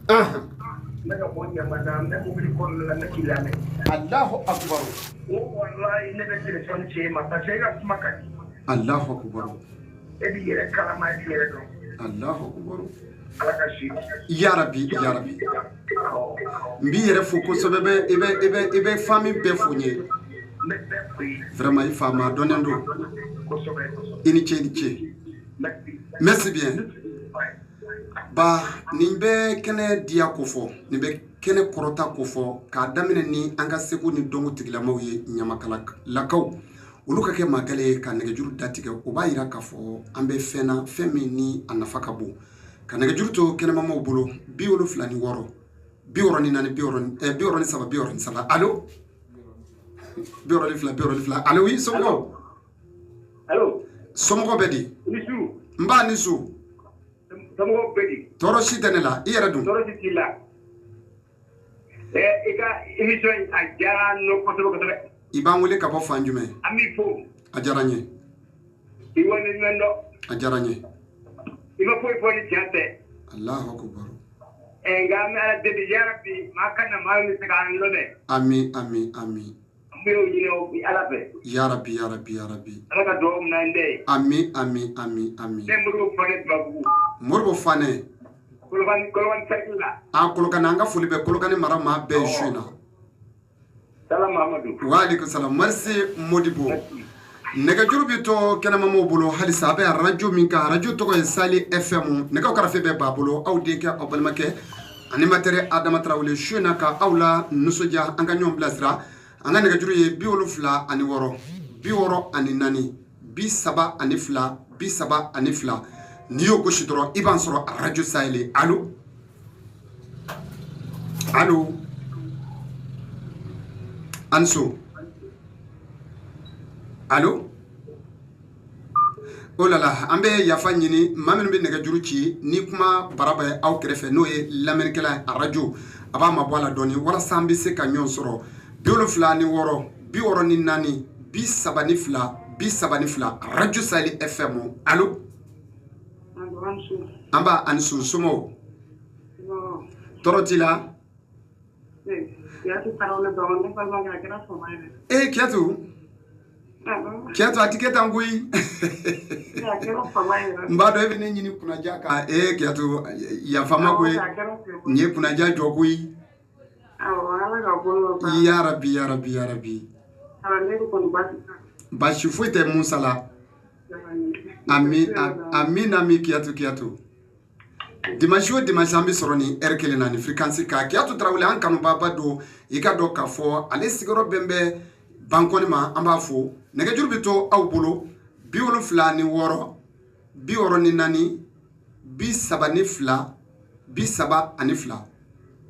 Ne ka bɔ Ɲamana, n bɛ mobili kɔnɔna la, ne k'i lamɛn. Allahu akbar. O walayi, ne bɛ téléphone ci e ma parce que e ka kuma ka di. Allahu akbar. E b'i yɛrɛ kalama, e b'i yɛrɛ dɔn. Allahu akbar. Ala ka si. Ya Rabbi, ya Rabbi. Awɔ. N b'i yɛrɛ fo kosɛbɛ, bɛ i bɛ i bɛ i bɛ famille bɛɛ fo n ye. N bɛ bɛɛ fo i ye. Vraiment, i fa maa dɔnnen don. Kosɛbɛ. I ni ce, i ni ce. Merci. Merci bien. Ouais. Ba, nin bɛ kɛnɛ diya ko fɔ, nin bɛ kɛnɛ kɔrɔta ko fɔ, k'a daminɛ ni an ka seko ni dɔnko tigilamaw ye, ɲamakala lakaw, olu ka kɛ maakɛlɛ ye ka nɛgɛjuru datigɛ. O b'a yira k'a fɔ an bɛ fɛn na, fɛn min ni a nafa ka bon. Ka nɛgɛjuru to kɛnɛmamaw bolo: 76 64 63 63. Allo, 62 62. Allo, oui, somɔgɔw? Allo. Somɔgɔw bɛ di? Ni su. N b'a ni su. Somɔgɔw bɛ di? Tɔɔrɔ si tɛ ne la, i yɛrɛ dun? Tɔɔrɔ si t'i la. I ka émission in, a diyara n ye kosɛbɛ kosɛbɛ. I b'an wele ka bɔ fan jumɛn? An b'i fo. A diyara n ye. I waleɲuman dɔn. A diyara n ye. I ma foyi fɔ ni tiɲɛ tɛ. Allahu akbar. Nka an bɛ Ala deli, yarabi, maa ka na maa min bɛ se k'an lamɛn. Ami, ami, ami. An bɛ o ɲini o Ala fɛ. Ya Rabbi, ya Rabbi, ya Rabbi. Ala ka dugawu minɛ an bɛɛ ye. Ami, ami, ami, ami. Ne Modibo Fane Babugu. Modibo Fane. Kolokani, Kolokani cercle la. A Kolokani, an ka foli bɛ Kolokani mara maa bɛɛ ye su in na. Salam Mahamadu. Wa aleykum salam, merci Modibo. Merci. Nɛgɛjuru bɛ to kɛnɛmamaw bolo halisa. A bɛ arajo min kan, arajo tɔgɔ ye Sali FM. Nɛgɛw karafe bɛ b'a bolo, aw denkɛ, aw balimakɛ, animateur Adama Tarawele, su in na ka aw la nisɔndiya, an ka ɲɔgɔn bilasira. An ka nɛgɛjuru ye 76 64 32 32. N'i y'o gosi dɔrɔn, i b'an sɔrɔ arajo Sahel. Allo, allo, an so, allo. Oh là là, an bɛ yafa ɲini maa minnu bɛ nɛgɛjuru ci ni kuma bara bɛ aw kɛrɛfɛ, n'o ye lamɛnnikɛla ye arajo, a b'a mabɔ a la dɔɔni walasa an bɛ se ka ɲɔgɔn sɔrɔ. 76 64 32 32, arajo Sahel FM. Allo, an b'a ani su, somɔgɔw? Tɔɔrɔ t'i la? Ee Kiyatu, Kiyatu, a ti kɛ tan koyi. N b'a dɔn e bɛ ne ɲini kunnaja kan. Ee Kiyatu, yafa ma koyi, nin ye kunnaja jɔ koyi. Ya Rabbi, ya Rabbi, ya Rabbi. Baasi foyi tɛ Musa la. Ami, ami, ami. Kiyatu, Kiyatu, dimanche o dimanche an bɛ sɔrɔ nin heure kelen na ni fréquence kan. Kiyatu Tarawele, an kanubaba don. I ka dɔn k'a fɔ ale sigiyɔrɔ bɛn bɛ Bankɔni ma, an b'a fo. Nɛgɛjuru bɛ to aw bolo: 76 64 32 32.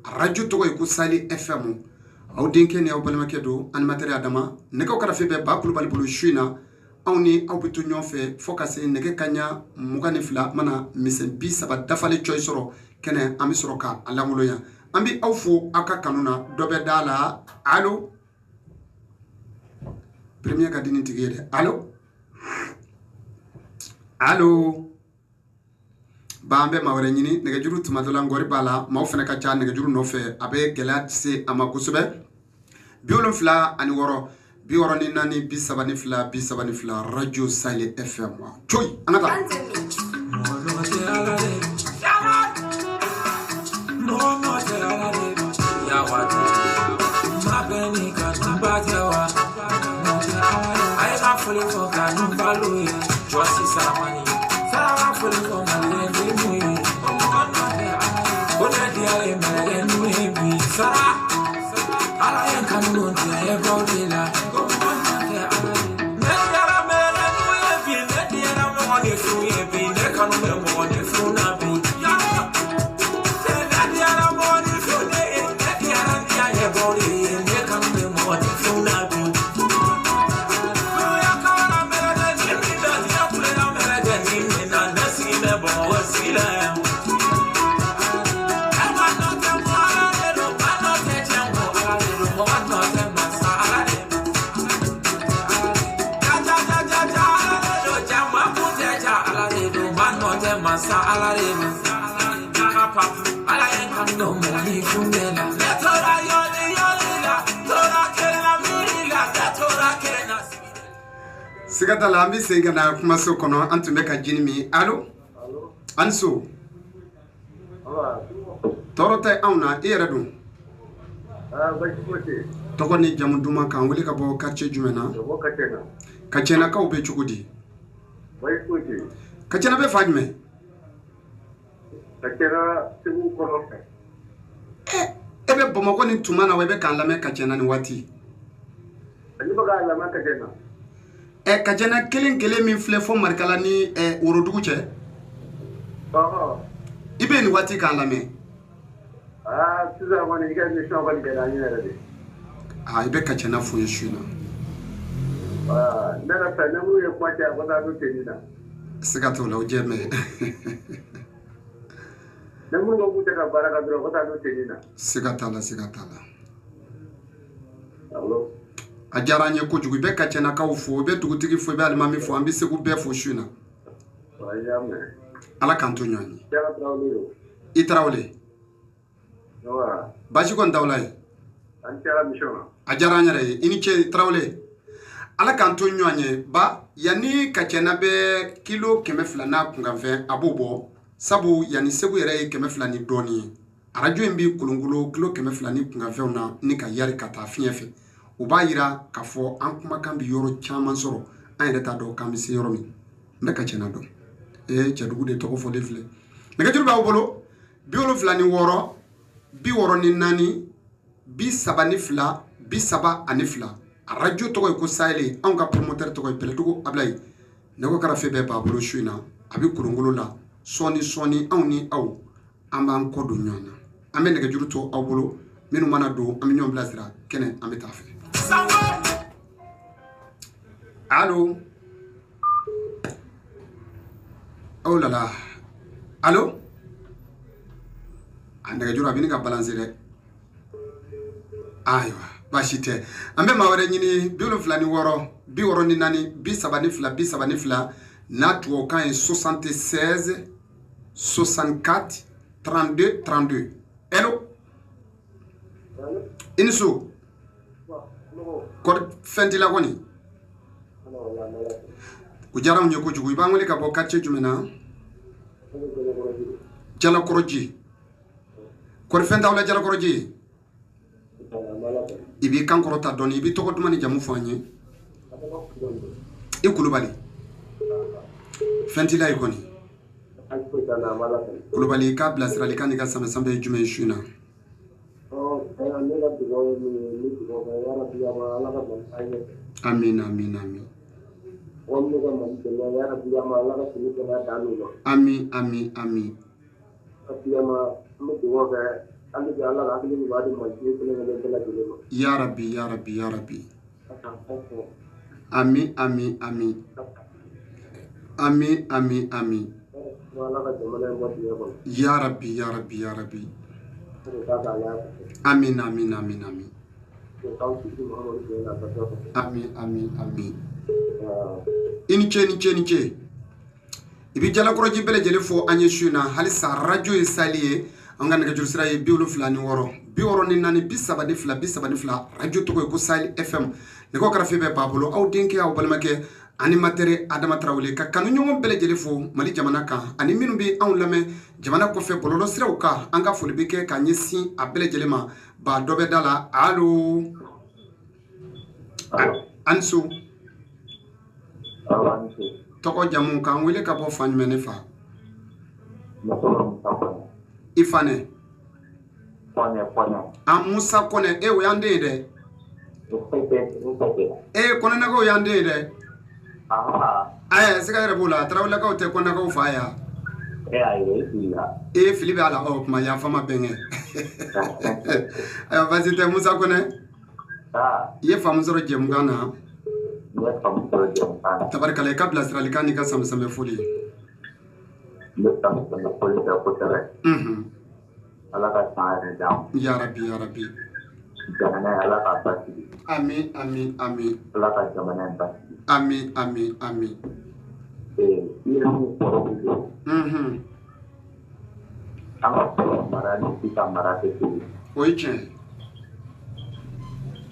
Arajo tɔgɔ ye ko Sali FM. Aw denkɛ ni aw balimakɛ don, animateur Adama. Nɛgɛw karafe bɛ Ba Kulubali bolo. Su in na, anw ni aw bɛ to ɲɔgɔn fɛ fo ka se nɛgɛ kaɲa 22 mana misɛn 30 dafalen cɔyi sɔrɔ kɛnɛ, an bɛ sɔrɔ ka a lankolonya. An bɛ aw fo aw ka kanu na. Dɔ bɛ da la. Allo, premier ka di nin tigi ye dɛ. Allo, allo. Ba, an bɛ maa wɛrɛ ɲini. Nɛgɛjuru tuma dɔ la ngɔri b'a la, maaw fana ka ca nɛgɛjuru nɔfɛ, a bɛ gɛlɛya se a ma kosɛbɛ. 76 64 32 32, radio Sahel FM. Coyi, an ka taa. Mɔgɔ tɛ Ala de, mɔgɔ nɔ tɛ Ala de. Yawa maa bɛɛ n'i ka dunba tɛ wa? A ye ka foli fɔ ka nu balo ye, jɔ sisan mani saraka foli fɔ maliyɛn denw ye. Mɔgɔ nɔ tɛ Ala ye, ko ne diya ye mɛlɛkɛ nu ye bi sara. Ala ye kanu don diɲɛ baw de la. Ko mɔgɔ nɔ tɛ Ala ye. Ne diyara mɛlɛkɛ nu ye bi, ne diyara mɔgɔ ni furu ye bi, ne kanu bɛ mɔgɔ ni furu na bi. Ne diyara mɔgɔ ni furu de ye, ne diyara diɲɛ baw de ye, ne kanu bɛ mɔgɔ ni furu na bi. Furuya kala mɛlɛkɛ ni min na, diɲɛ kulela mɛlɛkɛ ni min na, ne sigi bɛ Bamakɔ sigi la yan. E ma nɔ tɛ mɔgɔ Ala de don, ma nɔ tɛ cɛ mɔgɔ Ala de don, mɔgɔ nɔ tɛ masa Ala de don. Ja ja ja ja ja Ala de don, jama kun tɛ ja Ala de don, ma nɔ tɛ masa Ala de don. Kaka papu, Ala ye n kanu. No mali fundela. Ne tora yoli yoli la, tora kena miri la, tora kena. Siga t'a la, an bɛ segin ka na kumaso kɔnɔ. An tun bɛ ka jini min. Allo, an so, tɔɔrɔ tɛ anw na. I yɛrɛ dun? Tɔgɔ ni jamu duman, k'an wele ka bɔ quartier jumɛn na? Kacɛnakaw bɛ cogo di? Kacɛna bɛ fa jumɛn? E bɛ Bamakɔ ni tuma na wa, i bɛ k'an lamɛn Kacɛna nin waati? Ɛ, Kacɛna kelen kelen min filɛ fo Marikala ni Worodugu cɛ, i bɛ nin waati k'an lamɛn? Sisan kɔni, i ka émission kɔni gɛlɛya n yɛrɛ de. Aa, i bɛ Kacɛna fo n ye su in na. Ne yɛrɛ fɛ, ne minnu ye kuma caya, ko taa to tenue na. Siga t'o la, o jɛ mɛn. Ne minnu ko k'u tɛ ka baara kɛ dɔrɔn, ko taa to tenue na. Siga t'a la, siga t'a la. A diyara an ye kojugu. I bɛ Kacɛnakaw fo, i bɛ dugutigi fo, i bɛ alimami fo, an bɛ Segu bɛɛ fo su in na. Ala k'an to ɲɔgɔn ye. I Tarawele, baasi kɔni t'aw la ye? A diyara an yɛrɛ ye, i ni ce Tarawele, Ala k'an to ɲɔgɔn ye. Ba yanni Kacɛna bɛ kilo 200 n'a kunkanfɛn, a b'o bɔ, sabu yanni Segu yɛrɛ ye 200 ni dɔɔnin ye. Arajo in bɛ kolonkolo kilo 200 ni kunkanfɛnw na ni ka yari ka taa fiɲɛ fɛ. O b'a yira k'a fɔ an kumakan bɛ yɔrɔ caman sɔrɔ, an yɛrɛ t'a dɔn k'an bɛ se yɔrɔ min. N bɛ Kacɛna dɔn. Ee, cɛdugu de tɔgɔ fɔlen filɛ. Nɛgɛjuru b'aw bolo: 76 64 32 32. Arajo tɔgɔ ye ko Sahel. Anw ka promoteur tɔgɔ ye Bɛlɛdugu Abilayi. Nɛgɛ karafe bɛɛ b'a bolo su in na, a bɛ kolonkolo la. Sɔɔni sɔɔni, anw ni aw, an b'an kɔ don ɲɔgɔn na. An bɛ nɛgɛjuru to aw bolo, minnu mana don, an bɛ ɲɔgɔn bilasira kɛnɛ, an bɛ taa fɛ. Allo, oh là là, allo, a nɛgɛjuru a bɛ ne ka balancer dɛ. Ayiwa, baasi tɛ, an bɛ maa wɛrɛ ɲini. 76 64 32 32, n'a tubabukan ye 76 64 32 32. Hello, i ni so. Kɔri fɛn t'i la kɔni? O diyara anw ye kojugu. I b'an wele ka bɔ quartier jumɛn na? Jalakɔrɔji. Kɔri fɛn t'aw la Jalakɔrɔji? I b'i kan kɔrɔta dɔɔni. I b'i tɔgɔ duman ni jamu fɔ an ye. I Kulubali, fɛn t'i la yen kɔni? Kulubali, i ka bilasiralikan n'i ka sama-sama ye jumɛn ye su in na? Amina, amina, amin, ami, ami, ami. Ya Rabbi, ya Rabbi, ya Rabbi, ami, ami, ami, ami, ami, ami. Ya Rabbi, ya Rabbi, ya Rabbi, amin, amin, amin, amin, ami, ami, ami. I ni ce, ni ce, ni ce. I bɛ Jalakɔrɔji bɛɛ lajɛlen fo an ye su in na. Halisa arajo ye Sahel ye. An ka nɛgɛjuru sira ye 76 64 32 32. Arajo tɔgɔ ye ko Sahel FM. Nɛgɛw karafe bɛɛ b'a bolo, aw denkɛ, aw balimakɛ, animateur Adama Tarawele. Ka kanu ɲɔgɔn bɛɛ lajɛlen fo Mali jamana kan, ani minnu bɛ anw lamɛn jamana kɔfɛ bɔlɔlɔ siraw kan, an ka foli bɛ kɛ ka ɲɛsin a bɛɛ lajɛlen ma. Ba dɔ bɛ da la. Allo, an so. Tɔgɔ, jamu, k'an wele ka bɔ fan jumɛn? Ne fa, i fanɛ an Musa Kɔnɛ. E, o y'an den ye dɛ. E, Kɔnɛnakaw y'an den ye dɛ. Aya, siga yɛrɛ b'o la. Tarawelekaw tɛ Kɔnɛkaw fa ya? E, fili bɛ a la. Ɔ kuma, yafa ma bɛnkɛ. Ayiwa, baasi tɛ. Musa Kɔnɛ, i ye faamu sɔrɔ jɛmukan na? Tabarikala. I ka bilasiralikan n'i ka sami-sami foli. Ala ka san yɛrɛ d'an ma. Ya Rabbi, ya Rabbi. Jamana in, Ala k'a basigi. Ami, ami, ami. Ala ka jamana in basigi. Ami, ami, ami. I ye min kɔrɔ don. An ka fɔlɔ mara ni sisan mara tɛ kelen. O ye tiɲɛ ye.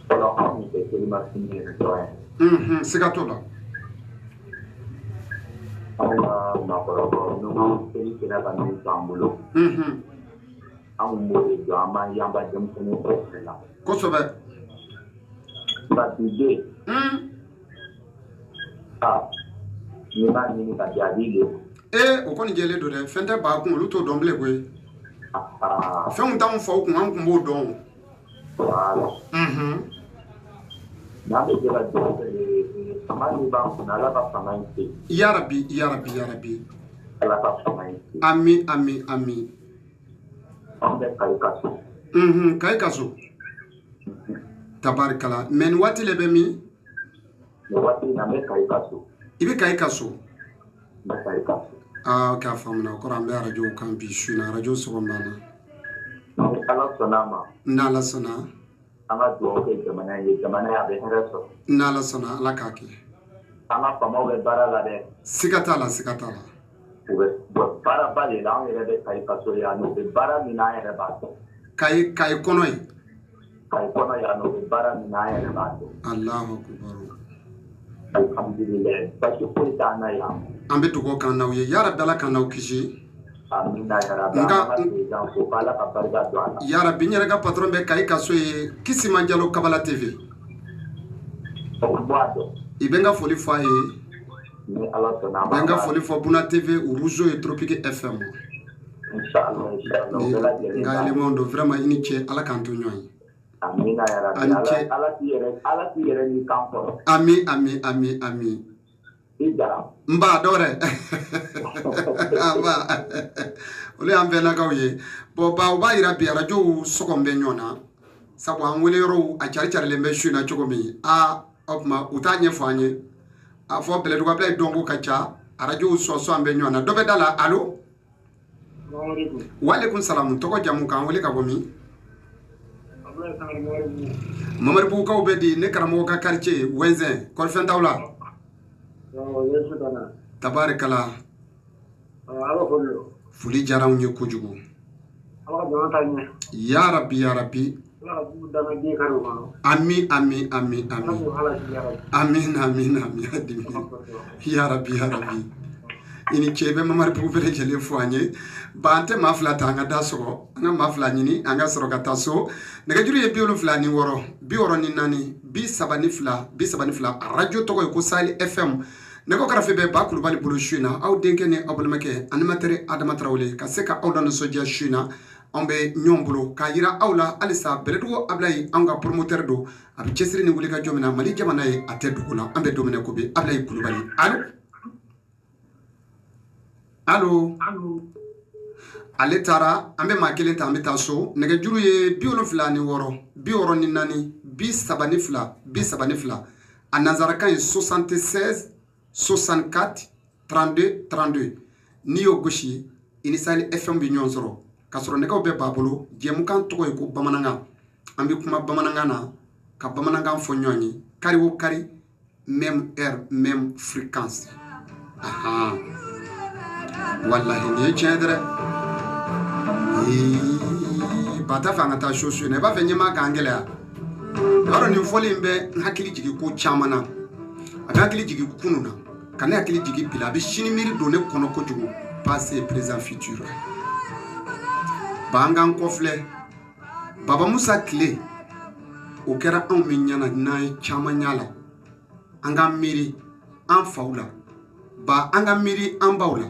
Fɔlɔ anw tun tɛ selimafini yɛrɛ dɔn yɛrɛ. Siga t'o la. Anw ka maakɔrɔbaw n'u seli sera ka min to an bolo, anw b'o de dɔn, an b'an yanba denmisɛnninw o fɛnɛ la. Kosɛbɛ. Nka bi den, aa n'i m'a ɲini ka di a b'i lebu. Ee, o kɔni jɛlen don dɛ, fɛn tɛ ba kun, olu t'o dɔn bilen koyi. Fɛnw t'anw faw kun, an kun b'o dɔn. Voilà. N'an bɛ jɛ ka dugawu kɛ fanga min b'an kunna, Ala ka fanga in se. Yarabi, yarabi, yarabi. Ala ka fanga in se. Ami, ami, ami. Anw bɛ Kayi ka so. Kayi ka so. Tabarikala. Mais nin waati le bɛ min? Nin waati in na, n bɛ Kayi ka so. I bɛ Kayi ka so? N bɛ Kayi ka so. Aa, ok, a faamuna. O kɔrɔ an bɛ arajo kan bi su in na, arajo sɔgɔ b'an na. Ni Ala sɔnna a ma. N'Ala sɔnna. An ka dugawu kɛ jamana ye, jamana a bɛ hɛrɛ sɔrɔ. N'Ala sɔnna, Ala k'a kɛ. An ka faamaw bɛ baara la dɛ. Siga t'a la, siga t'a la. U bɛ baaraba de la, anw yɛrɛ bɛ Kayi kaso yan nɔ, u bɛ baara min na, an yɛrɛ b'a dɔn. Kayi, Kayi kɔnɔ yen. Kayi kɔnɔ yan nɔ, u bɛ baara min na, an yɛrɛ b'a dɔn. Alahu akubaru. Alhamdulilayi, basi foyi t'an na yan. An bɛ dugawu k'an n'aw ye, yarabi Ala k'an n'aw kisi. Amina yarabi, an ka président fo k'Ala ka barika don a la. Yarabi, n yɛrɛ ka patron bɛ Kayi kaso ye, Kisima Jalo Kabala TV. O b'a dɔn. I bɛ n ka foli fɔ a ye. Ni Ala sɔnna a ma. N bɛ n ka foli fɔ Buna TV, Rougeau et Tropique FM. Inchallah, inchallah, o bɛɛ lajɛlen. N ka élément don, vraiment i ni ce, Ala k'an to ɲɔgɔn ye. Amina yarabi, Ala k'i yɛrɛ, Ala k'i yɛrɛ ni kan kɔrɔ. Ami, ami, ami, ami. I jara. N ba dɔ wɛrɛ. Nba. Olu y'an bɛnnakaw ye. Bon, ba o b'a yira bi arajow sɔgɔn bɛ ɲɔgɔn na. Sabu an wele yɔrɔw a cari carilen bɛ su in na cogo min. Aa, o tuma u t'a ɲɛfɔ an ye. A fɔ Bɛlɛdugabila ye dɔnko ka ca, arajow sɔsɔ an bɛ ɲɔgɔn na. Dɔ bɛ da la, allo? Walekum salam, tɔgɔ jamu k'an wele ka bɔ min? Mamaribugukaw bɛ di, ne karamɔgɔ ka quartier Wɛnzɛn, kɔrifɛn t'aw la? Tabarikala. Foli diyara anw ye kojugu. Yarabi, yarabi. Ami, ami, ami, ami. Amin, amin, amin. Yarabi, yarabi. I ni ce, i bɛ Mamaribugu bɛɛ lajɛlen fo an ye. Ba an tɛ maa fila ta, an ka da sɔgɔ, an ka maa fila ɲini, an ka sɔrɔ ka taa so. Nɛgɛjuru ye 76 64 32 32. Arajo tɔgɔ ye ko Sahel FM. Nɛgɛ karafe bɛ Ba Kulubali bolo su in na. Aw denkɛ ni aw balimakɛ animateur Adama Tarawele ka se ka aw la nisɔndiya su in na. Anw bɛ ɲɔgɔn bolo k'a yira aw la halisa Bɛlɛdugu Abilayi anw ka promoteur don. A bɛ cɛsiri ni wulikajɔ min na Mali jamana ye, a tɛ dogo la. An bɛ don min na ko bi, Abilayi Kulubali. Allo? Allo? Ale taara, an bɛ maa kelen ta, an bɛ taa so. Nɛgɛjuru ye 76 64 32 32. A nanzarakan ye 76 64 32 32. N'i y'o gosi, i ni Sahel FM bɛ ɲɔgɔn sɔrɔ. K'a sɔrɔ nɛgɛw bɛɛ b'a bolo. Jɛmukan tɔgɔ ye ko bamanankan. An bɛ kuma bamanankan na, ka bamanankan fɔ ɲɔgɔn ye. Kari o kari, même heure, même fréquence. Ahan. Wallahi nin ye tiɲɛ ye dɛ. Ba t'a fɛ an ka taa so su in na, i b'a fɛ ɲɛmaa k'an gɛlɛya. I b'a dɔn nin fɔli in bɛ n hakili jigin ko caman na. A bɛ hakili jigin kunun na, ka ne hakili jigin bi la, a bɛ sini miiri don ne kɔnɔ kojugu. Passé, présent, futur. Ba an k'an kɔfilɛ. Baba Musa tile, o kɛra anw min ɲɛna n'an ye caman y'a la. An k'an miiri an faw la. Ba an ka miiri an baw la.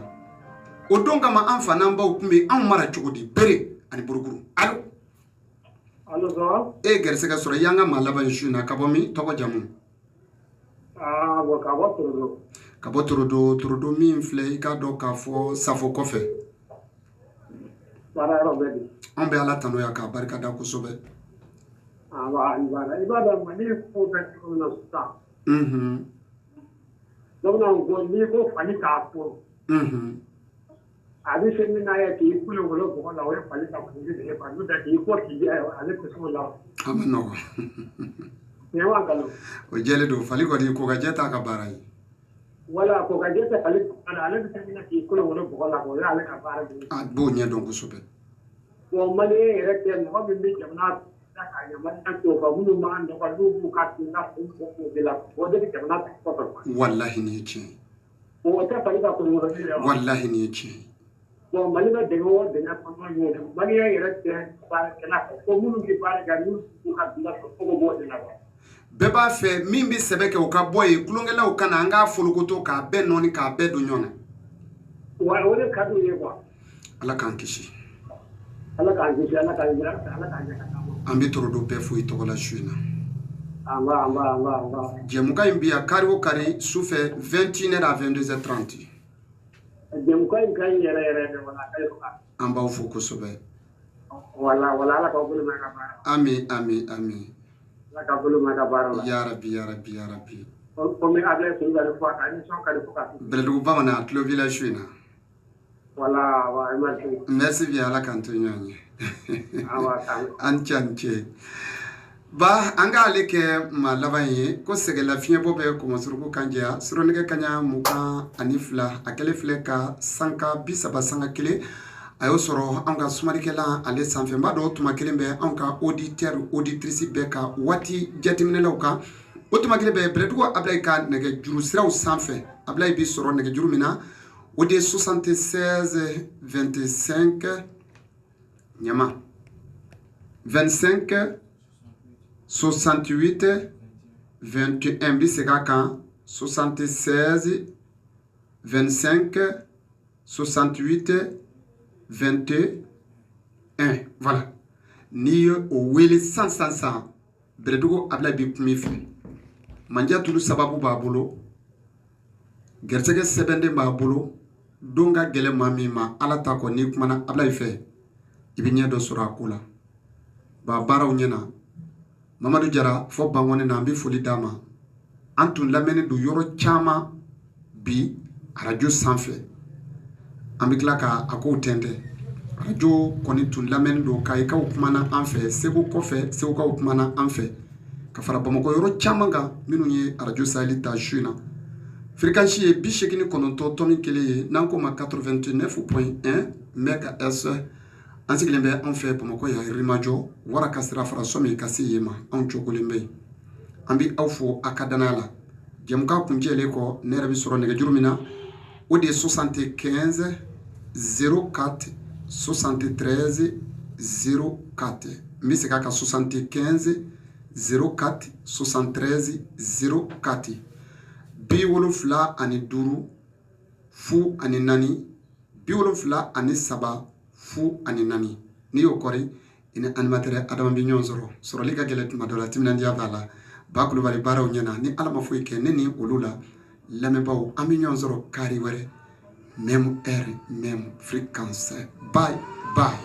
O don kama an fa n'an baw tun bɛ anw mara cogo di? Bere ani burukuru. Allo? Allo, ça va? E ye garisɛgɛ sɔrɔ, i y'an ka maa laban ye su in na. Ka bɔ min? Tɔgɔ jamu? Ah, bon, ka bɔ Torodo. Ka bɔ Torodo, Torodo min filɛ, i k'a dɔn k'a fɔ Safo kɔfɛ. Baara yɔrɔ bɛ di? Anw bɛ Ala tanu yan k'a barikada kosɛbɛ. Ah, ba, i b'a dɔn, i b'a dɔn Mali ko bɛ cogo min na sisan. Bamananw ko n'i ko fali k'a fo. A bɛ se min n'a ye k'i kulo wolo bɔgɔ la, o ye fali ka foli de ye quoi. N'o tɛ k'i ko k'i jɛ, ale tɛ se o la. A ma nɔgɔn. Tiɲɛ wa nkalon? O jɛlen don, fali kɔni ko ka jɛ t'a ka baara ye. Wala ko ka jɛ tɛ fali ka baara, ale bɛ se min na k'i kulo wolo bɔgɔ la, o y'ale ka baara de ye. A b'o ɲɛ dɔn kosɛbɛ. Bon malien yɛrɛ tɛ mɔgɔ min bɛ jamana ta k'a ɲɛ malien t'o kan minnu b'an dɔgɔ n'u b'u ka hakilina kun de la o de bɛ jamana ta kɔfɛ. Walahi nin ye tiɲɛ ye. O tɛ Mali ka kolokolo ye wa? Walahi nin ye tiɲɛ ye. Bon Mali bɛ dɛmɛ o dɛmɛ kɔnɔ y'o de malien yɛrɛ tɛ baarakɛla fɛ ko minnu bɛ baara kɛ n'u b'u ka bila sɔrɔ fo k'o b'o de la wa. Bɛɛ b'a fɛ min bɛ sɛbɛ kɛ o ka bɔ yen tulonkɛlaw ka na an k'a folokoto k'a bɛɛ nɔɔni k'a bɛɛ don ɲɔgɔn na. Wa o de ka d'u ye quoi. Ala k'an kisi. Ala k'an kisi Ala k'an ɲɛ Ala k'an ɲɛ ka d'an ma. An bɛ torodo bɛɛ fo i tɔgɔ la su in na. An ba an ba an ba an ba. Jɛmukan in bi yan kari o kari sufɛ 21h à 22h30. Jɛmukan in ka ɲi yɛrɛ yɛrɛ de wala a ka ɲi quoi. An b'aw fo kosɛbɛ. Wala wala Ala k'aw bolo mɛn ka baara. Ami ami ami. Ala k'aw bolo mɛn ka baara la. Ya Rabbi ya Rabbi ya Rabbi. Komi Ablaye Kulibali fo a ka émission ka di fo ka. Bɛlɛdugu bamanan a tulo b'i la su in na. Voilà wa merci. Merci bien Ala k'an to ɲɔgɔn ye. Awa An cɛ an cɛ. Ba an k'ale kɛ maa laban ye ko sɛgɛlafiɲɛbɔ bɛ kɔmɔsuruku kan jɛya suronɛgɛ kaɲa 22 a kɛlen filɛ ka sanka 30.1 a y'o sɔrɔ an ka sumalikɛla ale sanfɛ n b'a dɔn o tuma kelen bɛ anw ka auditeur auditrice bɛɛ ka waati jateminɛlaw kan o tuma kelen bɛ Bɛlɛdugu Ablaye ka nɛgɛjuru siraw sanfɛ Ablaye bi sɔrɔ nɛgɛjuru min na o de ye 76 25 ɲama 25 68 21 bi segin a kan 76 25 68 21 voilà n'i ye o wele san san san Bɛlɛdugu Ablaye bi kuma i fɛ manja tulu sababu b'a bolo garisɛgɛ sɛbɛnden b'a bolo don ka gɛlɛn maa min ma Ala ta kɔ n'i kumana Ablaye fɛ i bɛ ɲɛ dɔ sɔrɔ a ko la ba baaraw ɲɛna Mamadu Jara fɔ Bankɔni na an bɛ foli d'a ma an tun lamɛnnen don yɔrɔ caman bi arajo sanfɛ an bɛ tila ka a kow tɛntɛn arajo kɔni tun lamɛnnen don kayikaw kumana an fɛ Segu kɔfɛ Segukaw kumana an fɛ ka fara Bamakɔ yɔrɔ caman kan minnu ye arajo saheli ta su in na fréquence ye 89.1 ye n'an k'o ma 89.1 MHz an sigilen bɛ an fɛ Bamakɔ yan Yirimajɔ wara ka sira fara sɔmi ka se yen ma anw cogolen bɛ yen an bɛ aw fo a ka danaya la jɛmukan kuncɛlen kɔ ne yɛrɛ bɛ sɔrɔ nɛgɛjuru min na o de ye 75 04 73 04 n bɛ segin a kan 75 04 73 04 75 0 4 73 0 4 n'i y'o kɔri i ni animateur Adama bɛ ɲɔgɔn sɔrɔ sɔrɔli ka gɛlɛn tuma dɔ la timinandiya b'a la Ba Kulubali baaraw ɲɛna ni Ala ma foyi kɛ ne ni olu la lamɛnbaaw an bɛ ɲɔgɔn sɔrɔ kari wɛrɛ même heure même fréquence bye bye.